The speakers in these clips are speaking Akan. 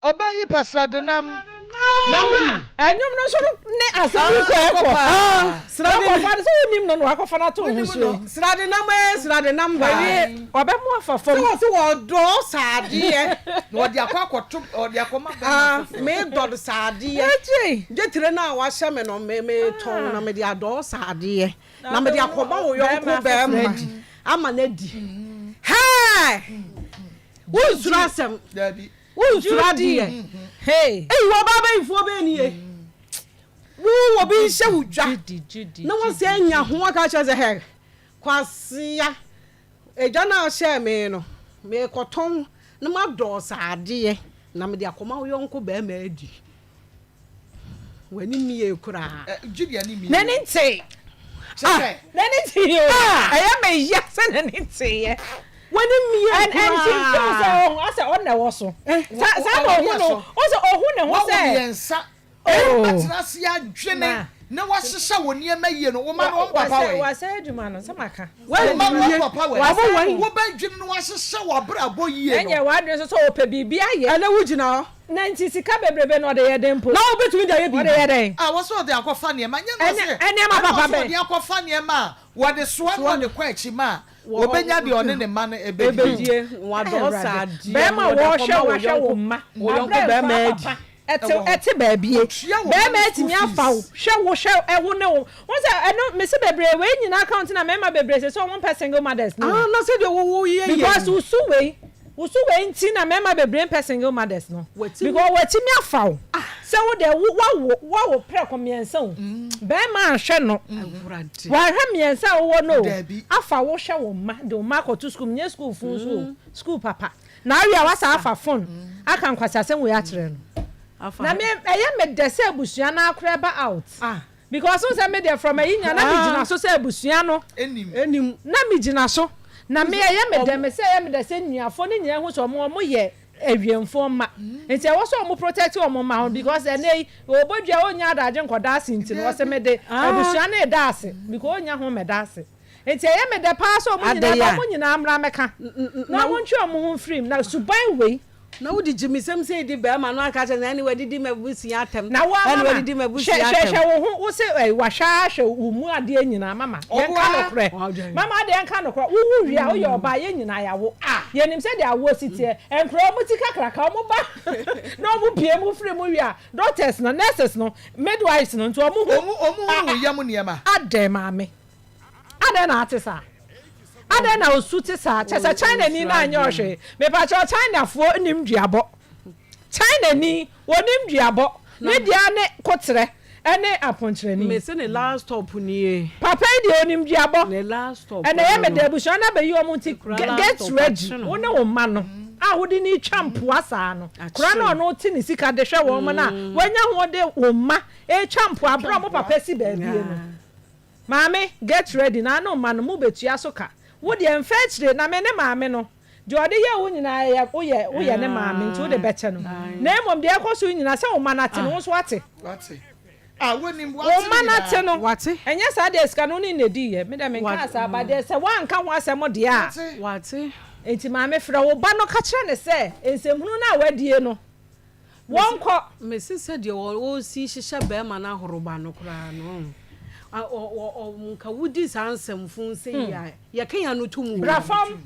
Ɔbaa yi pɛ sradenam. Ɛnwom no nso ne asɛm yi kɔ ɛkɔ. Wakɔfa no sɛ wonim no na wakɔfa no ato wo ho so yi. Sradenam ee sradenam baa. Wawie ɔbɛmo afa fam. Sɛ wɔse wɔdɔ saadeɛ. Na ɔde akɔ akɔto ɔde akɔma bɛrima foforɔ. Me dɔ saadeɛ. Dwetire no a wahyɛ me no me metɔn na mede adɔ saadeɛ. Na mede akɔma wo yɔnko bɛrima ama no adi. Hɛɛ! Wonsuro asɛm. Wonsuro adeɛ. Ei, ɔbaa bɛyifoɔ bɛn nie? Wo obi nhyɛ wo dwa na wɔsɛ anya ho aka kyerɛ sɛ hɛ kwasea edwa no a ɔhyɛɛ me no mekɔtɔn na madɔɔ saa adeɛ na mede akɔma wo yɔnko bɛrima adi. W'ani mmie koraa. Judy ani mmie. N'ani ntee. Ah, n'ani ntee o. Ɛyɛ me ya sɛ n'ani nteeɛ. W'ani mmie koraa. And and she feel sɛ ɔho asɛ ɔna ɛwɔ so. Sa saa na ɔho no. Ɔsɛ ɔho ne ho Wawo sɛ. mmiɛnsa. Wobɛtena ase adwene na wahyehyɛ wo nneɛma yie no, wo mma no wɔn papa wɔ he? Wasɛe adwuma no, sɛ maka. Wo mma no wɔn papa wɔ he? Wobɛdwene na wahyehyɛ w'abrabɔ yie no. Ɛnyɛ w'adwene nso sɛ ɔpɛ biribi ayɛ. Ɛnɛ wogyina hɔ. Na nti sika bebrebe no ɔde yɛ dɛn mpo? Na wobɛtumi de ayɛ biribi. Ɔde yɛ dɛn? A wɔsɛ ɔde akɔfa nneɛma. Nyɛ na ɔsɛ Nneɛma papa ɛna ɔsɛ bɛn? ɔde akɔfa nneɛma a wɔde soa na ɔde kɔ akyi ma a wɔbɛnya deɛ ɔne ne mma no bɛdie. Ɛbɛdie. Wadɔ saa adeɛ. Bɛrima na ɔde wɔhwɛ akɔma wo wahwɛ wo yɔnko mma. wo yɔnko Abrɛ bɛrima nkwadaa adi. papa ɛte Ɛwɔ hɔ. ɛte baabie. Ɔtua wo mma Bɛrima no atumi school afa wo fees. hwɛ wo hwɛ ɛwo ne wo. Wohu sɛ ɛno mese bebree wei nyinaa count na mmarima bebree sɛ sɛ wɔn mpɛ single mothers no. Ah na sɛdeɛ wo wo yɛ yɛ Because yi. wo su wei wo su wei nti na mmarima bebree mpɛ single mothers no. Watumi. Because watumi afa wo sɛ wo deɛ wo wawo wawo prɛko mmiɛnsa o. Barima anhwɛ no. Awurade. Wanhwɛ mmiɛnsa a wowɔ no o. Dabi. Afa wo hwɛ wo mma de wo mma akɔto school nyɛ school fun nso o. School papa. Na awie a wasan afa phone aka nkwaseasɛm wei akyerɛ no. Afa Na me ɛyɛ me dɛ sɛ abusua no ara koraa ba out. Ah. Because wohu sɛ me deɛ from ayi nyinaa na me gyina so sɛ abusua no. Ɛnim. Ɛnim. Na me gyina so. Na me ɛyɛ me dɛ me sɛ ɛyɛ me dɛ sɛ nnuafoɔ no nyinaa hu sɛ ɔmo ɔmo yɛ awiemfoɔ mma. Nti ɛwɔ sɛ ɔmo protect ɔmo mma ho because ɛnɛ yi ɔbɔ dua ɔnnya adagye nkɔda ase nti no ɔse me de abusua no reda ase because ɔnnya ho mmɛda ase. Nti ɛyɛ me dɛ paa sɛ ɔmo nyinaa ba ɔmo nyinaa mmra mmɛka na ɔmo ntwe ɔmo ho mfiri mu na suban wei. Na wode gyimisɛm sei di bɛrima no aka kyerɛ no ɛne wadidi m'abusua atɛm Na wo ara ɛne mama wadidi hwɛ m'abusua hwɛ atɛm. hwɛ wo ho wo se ɛɛ wahwɛ ara hwɛ wo mu adeɛ nyinaa mama yɛnka Ɔboa. nokorɛ mama adeɛ yɛnka nokorɛ wo wo wie a woyɛ ɔbaa yɛn nyinaa yɛawo yɛnim sɛdeɛ awoɔ si teɛ nkwadaa wɔn ti kakraka wɔn ba na wɔn pue mu firi mu wie a doctors no nurses no midwives no nti wɔn hu Ɔmu ɔmu hu wo yam nneɛma. Adɛn maame Adɛn na ate saa? Adɛn na osu te saa? Kyɛ sɛ China ni na anyɛ ɔhwee. Mepakyɛw China foɔ nim duabɔ. China ni, wɔnim duabɔ. Ne dea ne koterɛ ɛne aponkyerɛni. Mese ne last stop nie. Papa yi deɛ onim duabɔ. Ne last stop Ɛna ɛyɛ me no dɛ no. abusua no abɛyi wɔn nti Ekura last get stop ready akye no. wo ne wo mma no a wode no retwa mpoa saa no kora Akye na no. ɔno te ne sika de hwɛ wɔn no a wanya ho de wo mma retwa mpoa berɛ a wɔn papa si baabie no. Maame, get ready, na ano mma no, mo betua so ka. Wo deɛ, mfa akyire, na me ne maame no, deɛ ɔde yɛɛ wo nyinaa, ɛyɛ, woyɛ, woyɛ ne maame, nti wode bɛkyɛ no. Na mmom deɛ ɛrekɔ so yi nyinaa, sɛ wo mma no ate no, wo nso woate. Wate. Ah, wonim, Wo wate ne mma no ate nyinaa. no. Wate. Ɛnyɛ saa deɛ, sika no, wo ne no na ɛdiiɛ. Me deɛ, menkaa saa, but deɛ, sɛ woanka ho asɛm deɛ a. Wate. Wate. Enti maame, frɛ wo ba no ka kyerɛ no sɛ, nsɛmhunu no a woadie no, Wɔnkɔ. Mese sɛdeɛ ɔresi hyehyɛ bɛɛma no ahoroba no koraa no ɔn nka wodi saa nsɛmfo sei a yɛka yɛn ano tom o. Bra fam.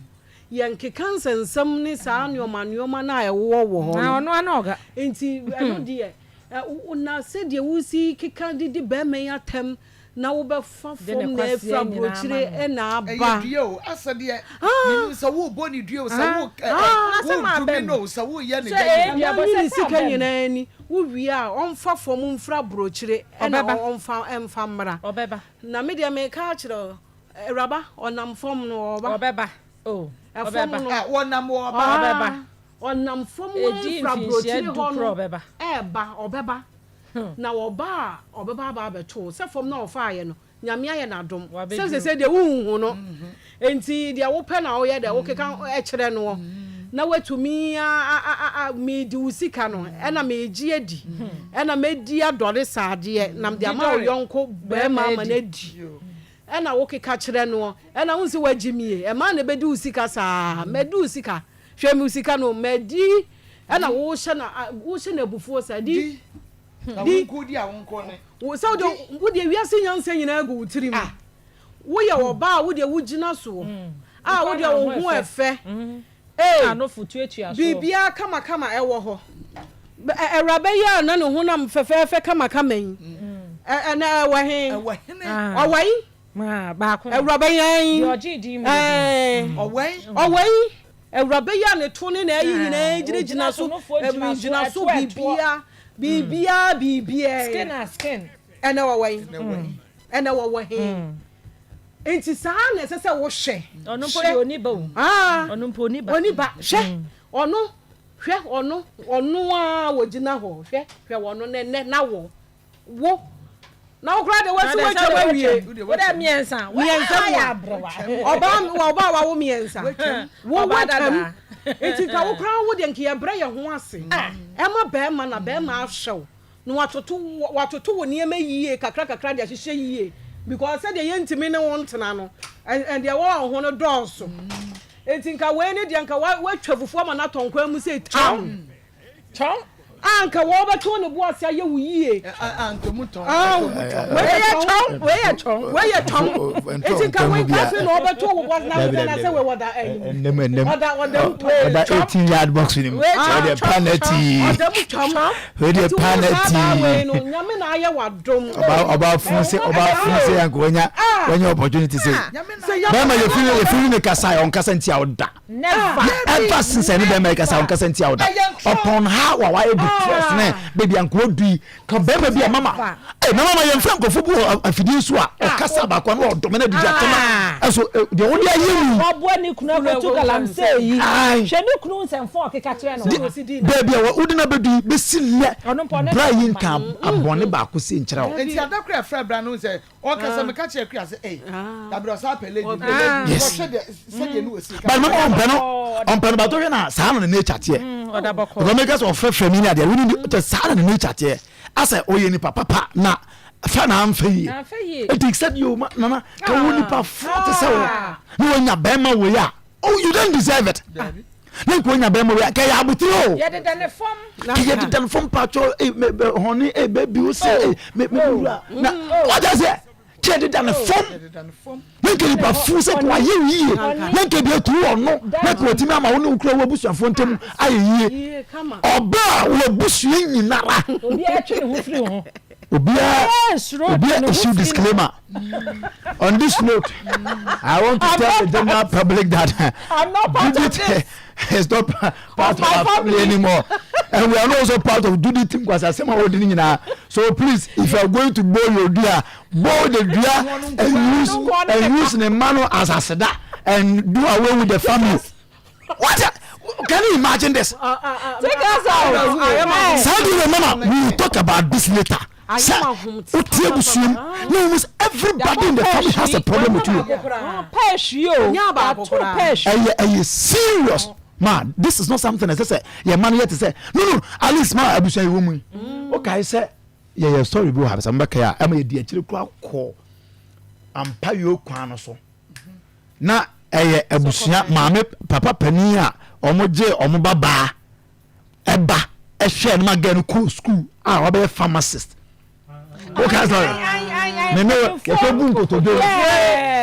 Yɛnkeka nsɛnsɛm ne saa nnoɔma nnoɔma no a ɛwowɔ wɔ hɔ Na no. ɔno ara ne ɔga. Nti ɛno deɛ na sɛdeɛ wosi keka de di bɛɛma yi atɛm Na wobɛfa De ne fam na kwasea afiri nyinaa ama aburokyire no. na aba. Ɛyɛ dua o, asɛ deɛ menim sɛ worebɔ ne dua o, sɛ wo ɛ Ah, na sɛ woredome mabam. no o, sɛ woreyɛ ne Sɛ dɛn ɛyɛ o. dua Ɛma bɔ nyi sɛ ne sɛ sika abam. nyinaa ni. Wowie a, ɔmfa fam mfiri aburokyire na Ɔbɛba. ɔmfa mfa mmra. Ɔbɛba. Na me deɛ meka akyerɛ wo, awuraba, ɔnam fam no ɔreba. Ɔbɛba. Oh, Ɛfam ɔbɛba. no. Ah, wɔnam wɔreba. Ɔbɛba. Ah, ɔnam fam Ɛdi afiri mfinhyia aburokyire du hɔ korɔ no ɔbɛba. reba, ɔbɛba. Na ɔba a, ɔbɛba aba abɛto wo. Sɛ fam no a ɔfaeɛ no, Nyame ayɛ no adom. Sɛ seesei deɛ wonhu no, enti deɛ wopɛ na woyɛ dɛ, wokeka kyerɛ noɔ. Na woatumi a a medi wo sika no, ɛna megye adi, ɛna mɛdi adɔre sradeɛ, na mede ama wo yɔnko barima ama no adi. Ɛna wokeka kyerɛ noɔ, ɛna wohu sɛ woagye me e, ɛmaa na ɛbɛdi wo sika saa, madi wo sika. Hwɛ me sika no, madi. Ɛna wohyɛ no wohyɛ no abufuo saa di di sɛ wode wode wiase nyansa nyinaa gu wo tirim ah. Woyɛ ɔbaa a wodeɛ wogyina soɔ mm. a wodeɛ wo ho ɛfɛ mm. ee biribiara kamakama ɛwɔ hɔ awuraba yi a na ne honam fɛfɛɛfɛ kamakama yi mm. ɛnɛ ɛwɔ he ɔwɔ yi awuraba yi ɔwɔ yi Awuraba yi a ne to ne n'ayi nyinaa gyinagyina so, gyina so biribiara, biribiara, biribiara. Skin a skin. Ɛnɛ wɔwɔ yi. Ɛnɛ wɔwɔ he. Nti saa na ɛsɛ sɛ wohwɛ. Ɔno mpo deɛ ɔni ba o. Ɔno mpo ɔni ba. Ɔni ba. Hwɛ ɔno, hwɛ ɔno, ɔno ara wɔgyina hɔ. Hwɛ, hwɛ ɔno na ɛnɛ na wɔ. Wo na wo koraa deɛ wasi watwam awie. Wo dɛ mmiɛnsa. Mmiɛnsa mu a. Ɔbaa ɔbaa wawo mmiɛnsa. Wo watwam. Nti nka wo koraa wo deɛ nka yɛbrɛ yɛn ho ase. Ɛma bɛrima na bɛrima ahwɛ wo na watoto watoto wo nneɛma yie kakra kakra de ahyehyɛ yie because sɛdeɛ yɛntumi ne wo ntena no deɛ ɛwɔ wo ho no dɔɔso. Nti nka wei ne deɛ nka watwa fufuo ama no atɔ nkwan mu sɛ tam. Tɔn a anka wɔbɛto ne bo ase ayɛ wo yie. Wei yɛ tɔn, wei yɛ tɔn, wei yɛ tɔn. Eti nka wei nka afei na ɔbɛto wo bo ase na afei na sɛ wei wɔda ɛyi. Ɛnam ɛnam. Ɔda ɔda mu wei tɔn. Ɔda 18 yard box ni mu. Wei deɛ penalty. Ɔda mu tɔn. Wei deɛ penalty. Wei no nyame na ayɛ wadom. Ɔba ɔba fun se ɔba fun se yanko wanya wanya opportunity se. Bɛrima yɛ firi yɛ firi ne kasa yɛ ɔnkasa nti a ɔda. Never. Ever since ɛne bɛrima yi kasa ɔnkasa ntia wo da. Upon how a wayɛ depressed ne baabi a nka ɔdu yi ka bɛrima bi a mama eh na mama yɛmfrɛ nkurɔfoɔ bi wɔ afidie so a ɔkasa baako a na ɔdɔme no adidi atɛm a ɛso deɛ wode ayɛ mu yi. Waboa ne kunu akɔtu galamsey yi. Hwɛ ne kunu nsɛmfo a ɔkeka kyerɛ no. Baabi a wode no abɛdu yi bɛsi nnɛ bra yi nka abɔne baako sei nkyerɛ wo. Nti ada koro a ɛfrɛ bra no sɛ Ɔkasa meka kyerɛ Akua sɛ ei dabrɛ ɔsan pɛ lady bi yes wɔhwɛ deɛ sɛdeɛ ne wɔsi but mama ɔmpɛ no ɔmpɛ no but wohwɛ na saa na ne nature teɛ because meka sɛ ɔfrɛfrɛ mi ne adeɛ wone kyɛ saa na ne nature teɛ asɛ ɔyɛ nipa papa na fa na amfa yie ɛti sɛ deɛ ɔma nana ka wo nipa fo te sɛ wo na wanya bɛrima wei a oh you don't deserve it ne nka onya bɛrima wei a nka yɛ abotire o yɛdeda ne fam ka yɛdeda ne fam paatwɔ eh, me me hɔne eh, baby wo sɛ eh, me me wura na wagya sɛ kyɛ yɛdeda ne fam ne nka nipa fu sɛ ka wayɛ wo yie ne nka deɛ tu ɔno ne nka watumi ama wo ne wo kura wo abusuafoɔ ntam ayɛ yie ɔbaa wɔ abusua nyinara obiara twe ne ho firi ho obiara obiara issue disclaimer On this note, I want to tell the general public that I'm not part of Judith is not part of, of our family, family anymore. And we are not also part of Judith Nkwasasema Odini nyinaa. So please, if you are going to bow your dua, bow the dua and use and use the mano as aseda and do away with the family. What? A, can you imagine this? Take us out. Sunday, mama, we will talk about this later. Sɛ wotie abusua mu na wɔn sɛ everybody in the family has a problem with you. Ɛyɛ ɛyɛ serious ma this is not something ɛsɛ sɛ yɛ ma no yɛ te sɛ no no at least ma abusua yi wɔ mu yi. Wokae sɛ yɛyɛ story bi wɔ ha sɛ mobɛkae a ɛma yɛdi akyire kora kɔ ampa yɛ kwan no so na ɛyɛ abusua maame papa panin a wɔn gye wɔn ba baa ɛba ɛhwɛ no ma gɛ no kɔɔ sukuu a wabɛyɛ pharmacist o ka sɔrɔ mɛ ne yɛkɔ bu nkotodwe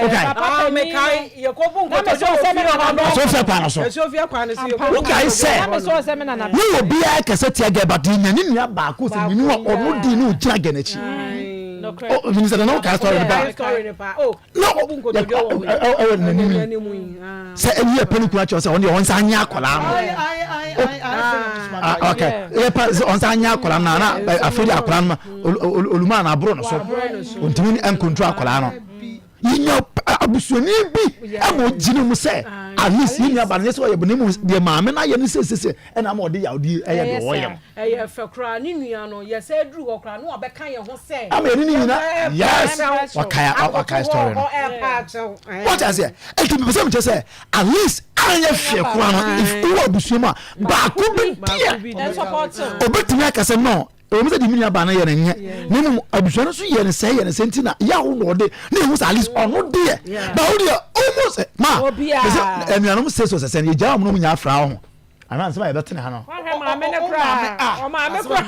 o ka asofia kwan no so o ka sɛ ne wɔ biara kɛsɛ tia gɛ but nya ne nua baako sɛ nyini wa ɔno di ne o gyina gɛ n'akyi o minisɛ nana o ka sɔrɔ ne ba na ɛwɔ n'anim yi sɛ ɛyi yɛ pɛni kura kyerɛ sɛ ɔno deɛ ɔnsa anyɛ akwadaa no ok yɛ pa sɛ ɔnsa anyɛ akwadaa no na afei de akwadaa no oluma na aboro no so ntumi nkontro akwadaa no yɛnya abusuani bi ɛma ogyina mu sɛ at least yɛn nua ba no yɛ sɛ ɔyɛ bɔ ne mu deɛ maame no ayɛ no sɛsɛsɛ ɛna ama ɔde yawdi ɛyɛ deɛ ɔyɛ no. Ɛyɛ fɛ koraa ne nua no yɛ sɛ aduru hɔ koraa na wabɛka yɛn ho sɛ. Ama yɛne ne nyina yes wakae wakae story no wate aseɛ ɛti mepɛ sɛ mekyɛ sɛ at least anyɛ hwɛ koraa no if wowɔ abusua mu a baako bi deɛ obɛtumi aka sɛ no ɛwɔ mu sɛ deɛ me nua baa no yɛ no nyɛ na mmom abusua no nso yɛ no sɛ yɛ no sɛ nti na yaw na ɔde na ɛhu sɛ at least ɔno deɛ ba wo deɛ almost ma sɛ anuanom sɛ sɛ sɛ yɛgyaa wɔn no mu nya afra ho. Anaa nsɛm a yɛbɛtene ha no. Wahwɛ maame no koraa. Ɔmaame koraa.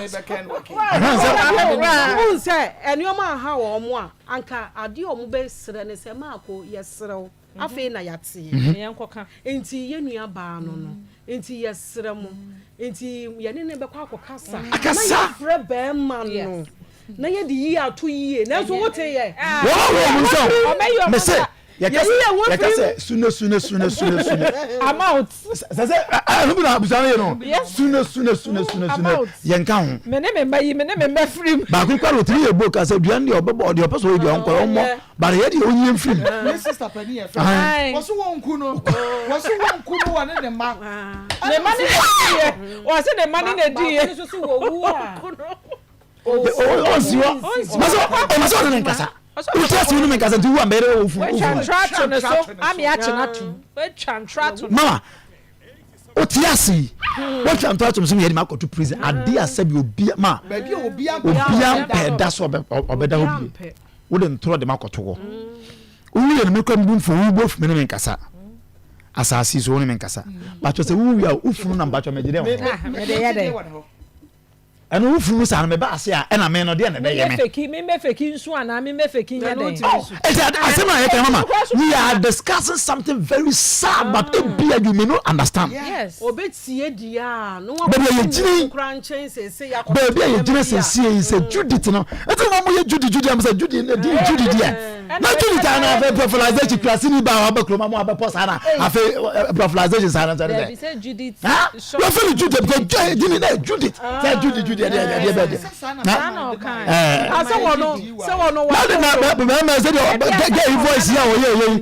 Anaa nsɛm. Wohu sɛ nneɛma aha wɔn a, anka adeɛ a wɔbɛsrɛ ne sɛ, Maako, yɛsrɛ wo, afei na yɛateɛ. Nti yɛn nua baa no no, nti yɛsrɛ mo, nti yɛne no bɛkɔ akɔkasa. Akasa. Na yɛafrɛ barima no, na yɛde yie ato yie. Nanso woteeɛ? Wɔn a wɔn nsa o, mese yɛka sɛ sune sune sune sune sune. Amount. Sɛ sɛ ɛno bi na abusua no yɛ no sune sune sune sune sune yɛn ka ho. Me ne me mma yi me ne me mma firi mu. Baako kura otumi yɛ bo kasa dua no deɛ ɔbɛbɔ deɛ ɔpɛ sɛ ɔyɛ dua ɔnkɔ ɔmmɔ bare yɛ deɛ ɔnyɛ mfiri mu. Me sister panin yɛ fɛ. Wɔso wɔn nku no wɔso wɔn nku no wɔ ne ne mma. Ne mma ne na di yɛ wɔse ne mma ne na di yɛ. Baako nso so wɔ wu a. Ɔnsi hɔ. Ɔsɛ ɔsɛ ɔne ne nkasa. Wote ase wo ne me nkasa nti wo a mbɛyɛ dɛ wo funu. Watwa ntra ato ne so ame akye no atom. Watwa ntra ato no. Mama wote ase yi watwa ntra ato me so meyɛ de makɔto prison ade a sɛbi obi ma obia mpɛ da so ɔbɛda hɔ bie wode ntorɔ de makɔto hɔ wowie no mekɔ mbu mfo wo bof me ne me nkasa asase so wo ne me nkasa batwɛ sɛ wowie a wofunu na mbatwɛ megye dɛ wɔ Ɛno wo funu saa no meba ase a ɛna me no deɛ na ɛbɛyɛ me. Menyɛ feki me mɛ feki nsu anaa me mɛ feki nyɛ dɛn. Oh, ɛti asɛm a yɛka mama we are discussing something very sad but ah. ebia you may not understand. Yes. Obetie di a no wa baabi a yɛgyina yi baabi a yɛgyina sɛsie yi sɛ Judith no ɛti na mo yɛ Judy Judy am sɛ Judy na di Judy deɛ na Judy ta na afei profilization kurasi ni ba a wabɛ kuroma mu abɛpɔ saa na afei profilization saa na sɛ ne sɛ. Ha? Wɔfrɛ no Judith because Judith na Judith sɛ Judith Judith ɛdeɛ ɛdeɛ bɛ deɛ. Na sɛ wɔn no sɛ wɔn no wɔn. Na na bɛrima sɛ deɛ gɛ yi voice yi a wɔyɛ yɛ yi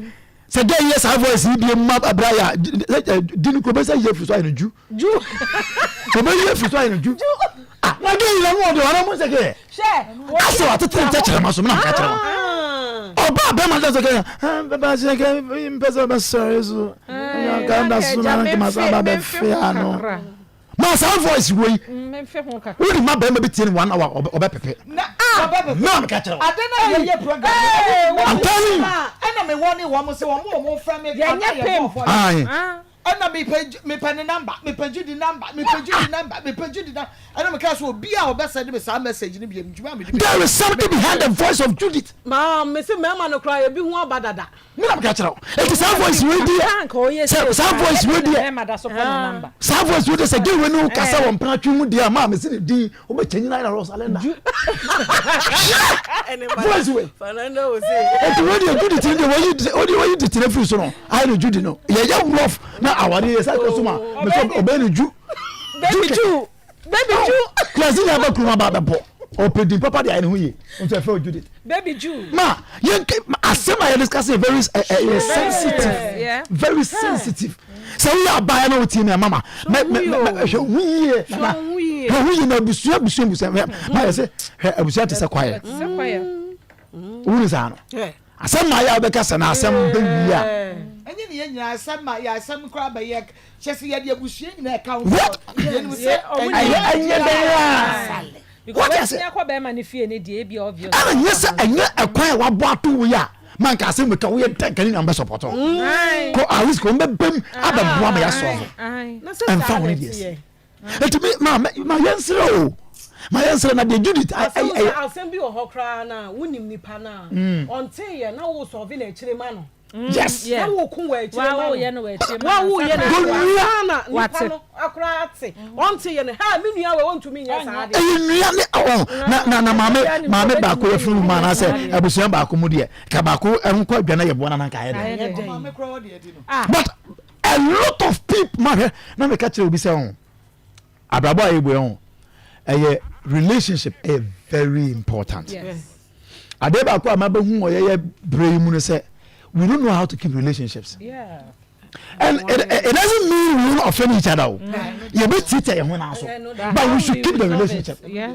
sɛ gɛ yi yɛ saa voice yi bi mu abira yɛ a di ni kuro bɛ sɛ yɛ firi so ayɛ no ju. Ju. Kò bɛ yɛ firi so ayɛ no ju. Ah na gɛ yi na mu ɔdi wɔn amu sɛ kɛ. Asɛ watete ne tɛkyerɛma so mena meka kyerɛ wo. Ɔbaa bɛrima sɛ sɛ kɛ bɛba sɛ kɛ mpɛ sɛ ɔbɛsɔre so. Ghana so na nkema sa ba bɛfe ano. Ma saa voice wei. Wode ma bɛrima bi tie ne one hour ɔbɛpepe. Na meka kyerɛ wo. Ade na yɛyɛ program. I'm telling you. Ɛna mewɔ ne wɔn sɛ wɔn wɔn frɛ me. Yɛnyɛ pimp. Ɛna mepɛ mepɛ ne number mepɛ Judy number mepɛ Judy number mepɛ Judy number ɛna meka sɛ obi a ɔbɛ send me saa message no bi ntumi a mede There is something behind the voice of Judith. Maa mese mmarima no koraa ebi ho aba dada. Me na meka kyerɛ wo. Eti saa voice wei deɛ sɛ saa voice wei deɛ saa voice wei deɛ sɛ gay wei ne wo kasa wɔ mpena twe mu deɛ a maa mese ne din wobɛkyɛ nyina na Rosalinda voice wei eti wei deɛ Judith ne deɛ wɔyi wɔyi de tena firi so no ayɛ no Judy no yɛyɛ rough na awade yɛ sɛ kɔ so ma mɛ ɔbɛyɛ no ju baby ju baby ju kurasi nyɛ abɛ kuruma ba bɛbɔ ɔpɛ din papa de ayɛ ne ho yie nso ɛfɛ o Judith baby ju ma yɛn asɛm a yɛ discuss yɛ very uh, sensitive very sensitive sɛ woyɛ abaayewa na wotie mi a mama mɛ mɛ mɛ hwɛ ho yie nana hwɛ ho yie na abusua abusua abusua mɛ ma yɛ sɛ hwɛ abusua te sɛ kwaeɛ wuli saa no asɛm maa yɛ a wobɛka sɛ na asɛm bɛwie a ɛnyɛ ne yɛ nyinaa asɛm ma yɛ asɛm koraa bɛyɛ kyɛ sɛ yɛde abusua nyinaa ɛka ho what yɛnim sɛ ɛnyɛ ɛnyɛ dɛn a What is it? Ɛna nyɛ sɛ ɛnyɛ ɛkwan a wabɔ ato wo yi a ma nka asɛm bɛka woyɛ dɛn ka ne nua bɛsɔpɔtɔ kɔ at least kɔ mbɛbɛm abɛboa ma yɛasɔlvo ɛmfa ho ne deɛ si ɛti mi ma ma yɛnsrɛ o ma yɛnsrɛ na deɛ Judith ɛyɛ asɛm bi wɔ hɔ koraa na wonim nipa no a ɔnteyɛ na wo sɔve na akyire ma no Yes. Na wo ko wɔ akyire ma no. Wa wo yɛ no wɔ akyire ma no. Wa wo yɛ no Gonua. na nipa no akora ate. Ɔnte yɛ no. Ha me nua wɔ ɔntumi nyɛ saa de. Ɛyɛ nua ne ɔn na na na maame maame baako yɛ funu mu anaasɛ abusua baako mu deɛ ka baako nkɔ adwa na yɛ boa na nanka ayɛ dɛ. But a lot of people ma hwɛ na meka kyerɛ obi sɛ ɔn abrabɔ a yɛbɔ yɛn ho ɛyɛ relationship ɛyɛ very important. Yes. Adeɛ baako a mabɛhu wɔ yɛyɛ berɛ yi mu no sɛ we don't know how to keep relationships. Yeah. And it, it doesn't mean we won't offend each other. Mm. Yɛbɛtiatia yɛn ho naa so but we should keep the relationship. Yeah.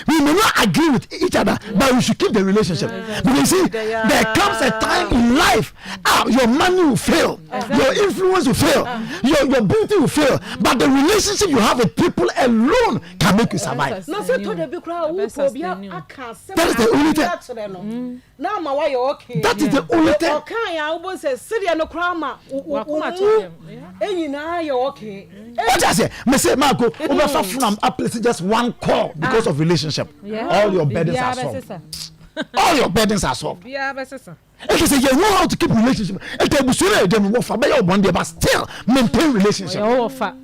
We may not agree with each other, but we should keep the relationship. Because you see, there comes a time in life, ah, your money will fail, your influence will fail, your beauty will fail, but the relationship you have with people alone can make you survive. Na sɛ tɔ da bi koraa wo pɛ obi aka asɛm That is the only thing. akyerɛ no na ama wayɛ okay. That is the only thing. Ɔka yɛ a wobɔ sɛ sedeɛ no koraa ma wo Wakoma mu tɔ yam. Yeah. nyinaa yɛ okay. What I say, me say, Marco, over phone I'm placing just one call because of relationship. Yeah. All your burdens Biribiara are solved. bɛsesa. All your burdens are solved. Biribiara bɛsesa. It is a you know how to keep relationship. It is a dem wɔfa bɛyɛ ɔbɔn deɛ but still maintain relationship. Ɔyɛ wo wɔfa.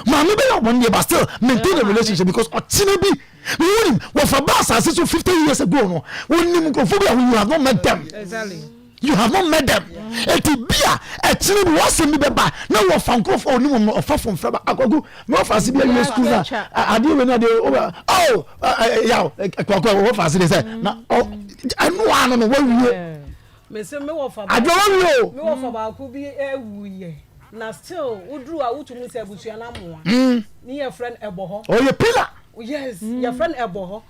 Maame bɛyɛ ɔbɔn deɛ but still maintain the relationship because ɔkyena bi wonim wɔfa ba asase so 50 years ago no, wonim nkurɔfoɔ bi a you have not met them. You have not met them. Eti bi a ɛkyena bi wɔasɛm bi bɛba na wɔfa nkurɔfoɔ a onim wɔn no, ɔfa fam fɛ ba akɔgu na wɔfa ase bi awie school na adeɛ wei na adeɛ ɔbɛ oh yaw kɔkɔ wɔfa ase de sɛ na ɔ ɛno ano no wɔawie. Mese me wɔfa Adwo wɔawie o. Me wɔfa baako bi ewu yɛ na still woduru a wotumi sɛ abusua no amoa ne yɛfrɛ no ɛbɔ hɔ. Ɔyɛ pillar. Yes, yɛfrɛ no ɛbɔ hɔ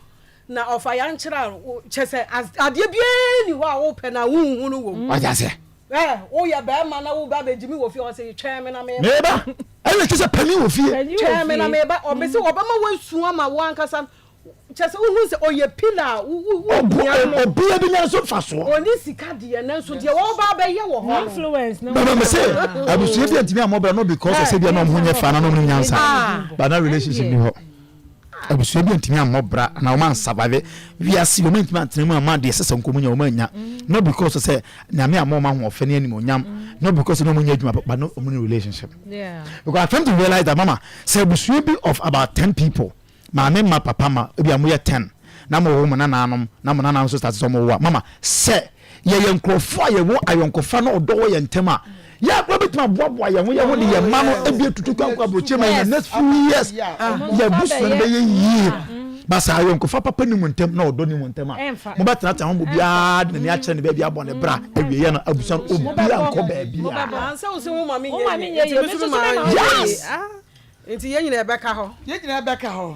na ɔfa yankyerɛ a kyɛ sɛ adeɛ biara ni hɔ a wopɛ na wonhu no wɔ mu. Wagye aseɛ. Ɛ woyɛ bɛrima na woba abɛgyimi wɔ fie, ɔsɛ twɛn me na meba. Meba ɛna kyɛ sɛ panin wɔ fie. Panyin wɔ Twɛn me na fie. meba. Ɔbɛsɛ ɔbɛma woasu ama wo ankasa kyɛ sɛ wohu sɛ ɔyɛ pillar a wohia no. Ɔbea bi nya nso fa soɔ. Ɔni sika deɛ, nanso deɛ wɔba abɛyɛ wɔ hɔ no. Influence ne Bàbá mi sɛ abusua bi ntumi amɔ bra no because ɔsɛ bi a na ɔmo ho nyɛ fa na ɔmo nyansa, but na relationship ni hɔ. Abusua bi ntumi amɔ bra na ɔmo ansurvive wiase, ɔmo ntumi antena mu ama deɛ ɛsɛ sɛ nkɔmɔ nya ɔmo anya, not because sɛ Nyame ama ɔmo ahoɔfɛ ne animonyam, not because na ɔmo nyɛ adwuma, but no ɔmo ne relationship. Because I come to realize that, mama, sɛ abusua bi of about 10 people, maame ma papa ma ebi a mo yɛ 10 na mo wɔ mo nananom na mo nananom nso start sɛ ɔmo wɔ a, mama, sɛ yɛyɛ nkurɔfoɔ a yɛwɔ ayɔnkofa na ɔdɔ wɔ yɛn ntɛm a, yɛ akora bɛtumi aboaboa yɛn ho yɛn ho de yɛn mma no ebi etutu kwan kɔ aburokyire ma in the next few years yɛ busua no bɛyɛ yie. Basa ayɔnkofa papa ni mu ntɛm na ɔdɔ ni mu ntɛm a Ɛmfa. mo bɛtenatena ho, mo biara de n'ani akyerɛ ne baabi abɔ ne bra awie yɛ no, abusua no obiara nkɔ baabi a. Ansa wo sɛ wo ma me Wo ma nyɛ me yie nyɛ yie, nti me me nso so so ma mɛma wo nyɛ yɛ yie. yie. Ah. Nti yɛn nyinaa ɛbɛka hɔ. Yɛn nyinaa bɛka hɔ.